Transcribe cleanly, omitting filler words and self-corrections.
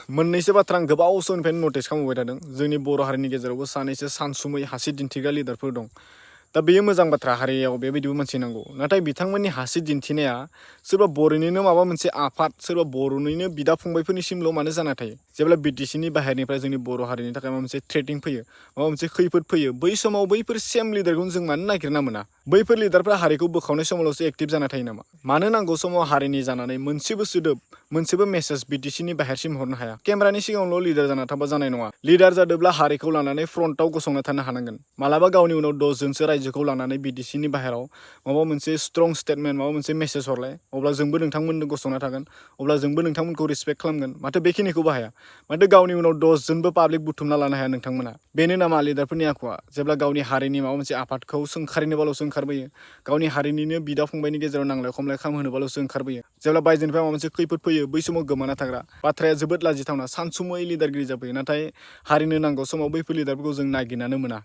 मोननैसो बाथ्रा आं गोबाव समनिफ्रायनो नटिस खालामबाय थादों जोंनि बर' हारिनि गेजेरावबो सानैसो सानसुमै हासि दिन्थिग्रा लिडारफोर दं दा बेयो मोजां बाथ्रा हारियाव बेबायदिबो मानसि नांगौ नाथाय बिथांमोननि हासि दिन्थिनाया सोरबा बर'निनो माबा मोनसे आफाद सोरबा बर'निनो बिदा फंबायफोरनिसिमल' मानो जाना थायो जेब्ला बिटिसिनि बाहेरनिफ्राय जोंनि बर' हारिनि थाखाय माबा मोनसे थ्रेटिं फैयो माबा मोनसे खैफोद फैयो बै समाव बैफोर सेम लिडारखौनो जों मानो नागिरना मोना बैफोर लिडारफ्रा हारिखौ बोखावनाय समावल'सो एक्टिभ जाना थायो नामा मानो नांगौ समाव हारिनि जानानै मोनसेबो सोदोब मोनसेबो मेसेज बिटिसिनि बाहेरसिम हरनो हाया केमेरानि सिगाङावल' लिडार जाना थाबा जानाय नङा लिडार जादोंब्ला हारिखौ लानानै फ्रन्टआव गसंना थानो हानांगोन मालाबा गावनि उनाव 10 जनसो रायजोखौ लानानै बिटिसिनि बाहेराव माबा मोनसे स्ट्रं स्टेटमेन्ट माबा मोनसे मेसेज हरलाय अब्ला जोंबो नोंथांमोननो गसंना थागोन अब्ला जोंबो नोंथांमोनखौ रिसपेक्ट खालामगोन माथो बेखिनिखौ बाहाया माथो गावनि उनाव 10 जनबो पाब्लिक बुथुमना लानो हाया नोंथांमोना बेनो नामा लिडारफोरनि आखुआ जेब्ला गावनि हारिनि माबा मोनसे आफादखौ सोंखारिनोबाल'सो ओंखारबोयो गावनि हारिनिनो बिदा फंबायनि गेजेराव नांलाय खमलाय खालामहोनोबाल'सो ओंखारबोयो जेब्ला बायजोनिफ्राय माबा मोनसे खैफोद फैयो बै समाव गोमाना थाग्रा बाथ्राया जोबोद लाजिथावना सानसुमै लिडारगिरि जाफैयो नाथाय हारिनो नांगौ समाव बैफोर लिडारफोरखौ जों नागिरनानै मोना